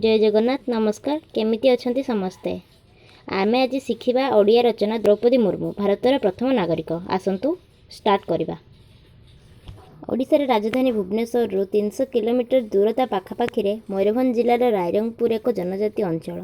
ଜୟ ଜଗନ୍ନାଥ। ନମସ୍କାର। କେମିତି ଅଛନ୍ତି ସମସ୍ତେ? ଆମେ ଆଜି ଶିଖିବା ଓଡ଼ିଆ ରଚନା ଦ୍ରୌପଦୀ ମୁର୍ମୁ, ଭାରତର ପ୍ରଥମ ନାଗରିକ। ଆସନ୍ତୁ ଷ୍ଟାର୍ଟ କରିବା। ଓଡ଼ିଶାର ରାଜଧାନୀ ଭୁବନେଶ୍ୱରରୁ 300 କିଲୋମିଟର ଦୂରତା ପାଖାପାଖିରେ ମୟୂରଭଞ୍ଜ ଜିଲ୍ଲାର ରାଇରଙ୍ଗପୁର ଏକ ଜନଜାତି ଅଞ୍ଚଳ।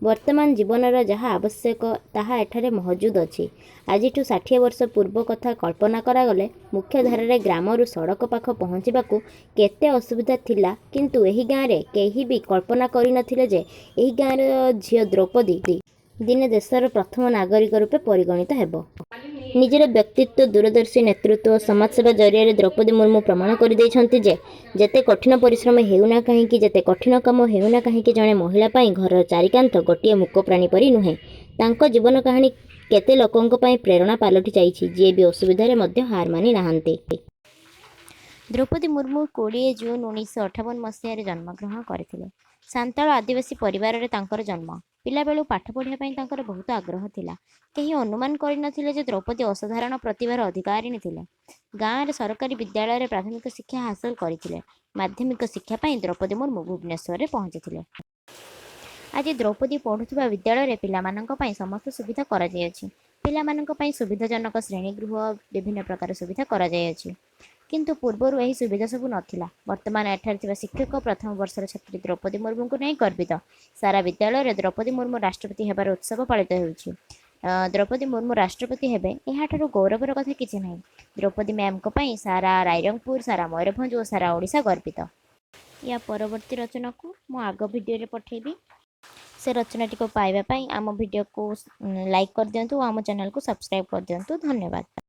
ବର୍ତ୍ତମାନ ଜୀବନର ଯାହା ଆବଶ୍ୟକ, ତାହା ଏଠାରେ ମହଜୁଦ ଅଛି। ଆଜିଠୁ 60 ବର୍ଷ ପୂର୍ବ କଥା କଳ୍ପନା କରାଗଲେ ମୁଖ୍ୟଧାରାରେ ଗ୍ରାମରୁ ସଡ଼କ ପାଖ ପହଞ୍ଚିବାକୁ କେତେ ଅସୁବିଧା ଥିଲା। କିନ୍ତୁ ଏହି ଗାଁରେ କେହି ବି କଳ୍ପନା କରିନଥିଲେ ଯେ ଏହି ଗାଁର ଝିଅ ଦ୍ରୌପଦୀ ଦିନେ ଦେଶର ପ୍ରଥମ ନାଗରିକ ରୂପେ ପରିଗଣିତ ହେବ। ନିଜର ବ୍ୟକ୍ତିତ୍ୱ, ଦୂରଦର୍ଶୀ ନେତୃତ୍ୱ ଓ ସମାଜସେବା ଜରିଆରେ ଦ୍ରୌପଦୀ ମୁର୍ମୁ ପ୍ରମାଣ କରିଦେଇଛନ୍ତି ଯେ ଯେତେ କଠିନ ପରିଶ୍ରମ ହେଉନା କାହିଁକି, ଯେତେ କଠିନ କାମ ହେଉନା କାହିଁକି, ଜଣେ ମହିଳା ପାଇଁ ଘରର ଚାରିକାନ୍ଥ ଗୋଟିଏ ମୂକ ପ୍ରାଣୀ ପରି ନୁହେଁ। ତାଙ୍କ ଜୀବନ କାହାଣୀ କେତେ ଲୋକଙ୍କ ପାଇଁ ପ୍ରେରଣା ପାଲଟି ଯାଇଛି, ଯିଏ ବି ଅସୁବିଧାରେ ମଧ୍ୟ ହାର ମାନି ନାହାନ୍ତି। ଦ୍ରୌପଦୀ ମୁର୍ମୁ 20 ଜୁନ୍ 1958 ମସିହାରେ ଜନ୍ମଗ୍ରହଣ କରିଥିଲେ। ସାନ୍ତାଳ ଆଦିବାସୀ ପରିବାରରେ ତାଙ୍କର ଜନ୍ମ। ପିଲାବେଳୁ ପାଠ ପଢ଼ିବା ପାଇଁ ତାଙ୍କର ବହୁତ ଆଗ୍ରହ ଥିଲା। କେହି ଅନୁମାନ କରିନଥିଲେ ଯେ ଦ୍ରୌପଦୀ ଅସାଧାରଣ ପ୍ରତିଭାର ଅଧିକାରିଣୀ ଥିଲେ। ଗାଁରେ ସରକାରୀ ବିଦ୍ୟାଳୟରେ ପ୍ରାଥମିକ ଶିକ୍ଷା ହାସଲ କରିଥିଲେ। ମାଧ୍ୟମିକ ଶିକ୍ଷା ପାଇଁ ଦ୍ରୌପଦୀ ମୁର୍ମୁ ଭୁବନେଶ୍ୱରରେ ପହଞ୍ଚିଥିଲେ। ଆଜି ଦ୍ରୌପଦୀ ପଢ଼ୁଥିବା ବିଦ୍ୟାଳୟରେ ପିଲାମାନଙ୍କ ପାଇଁ ସମସ୍ତ ସୁବିଧା କରାଯାଇଅଛି। ପିଲାମାନଙ୍କ ପାଇଁ ସୁବିଧାଜନକ ଶ୍ରେଣୀଗୃହ, ବିଭିନ୍ନ ପ୍ରକାର ସୁବିଧା କରାଯାଇଅଛି। କିନ୍ତୁ ପୂର୍ବରୁ ଏହି ସୁବିଧା ସବୁ ନଥିଲା। ବର୍ତ୍ତମାନ ଏଠାରେ ଥିବା ଶିକ୍ଷକ ପ୍ରଥମ ବର୍ଷର ଛାତ୍ରୀ ଦ୍ରୌପଦୀ ମୁର୍ମୁଙ୍କୁ ନେଇ ଗର୍ବିତ। ସାରା ବିଦ୍ୟାଳୟରେ ଦ୍ରୌପଦୀ ମୁର୍ମୁ ରାଷ୍ଟ୍ରପତି ହେବାର ଉତ୍ସବ ପାଳିତ ହେଉଛି। ଦ୍ରୌପଦୀ ମୁର୍ମୁ ରାଷ୍ଟ୍ରପତି ହେବେ, ଏହାଠାରୁ ଗୌରବର କଥା କିଛି ନାହିଁ। ଦ୍ରୌପଦୀ ମ୍ୟାମଙ୍କ ପାଇଁ ସାରା ରାଇରଙ୍ଗପୁର, ସାରା ମୟୂରଭଞ୍ଜ ଓ ସାରା ଓଡ଼ିଶା ଗର୍ବିତ। ୟା ପରବର୍ତ୍ତୀ ରଚନାକୁ ମୁଁ ଆଗ ଭିଡ଼ିଓରେ ପଠାଇବି। ସେ ରଚନାଟିକୁ ପାଇବା ପାଇଁ ଆମ ଭିଡ଼ିଓକୁ ଲାଇକ୍ କରିଦିଅନ୍ତୁ ଓ ଆମ ଚ୍ୟାନେଲକୁ ସବସ୍କ୍ରାଇବ୍ କରିଦିଅନ୍ତୁ। ଧନ୍ୟବାଦ।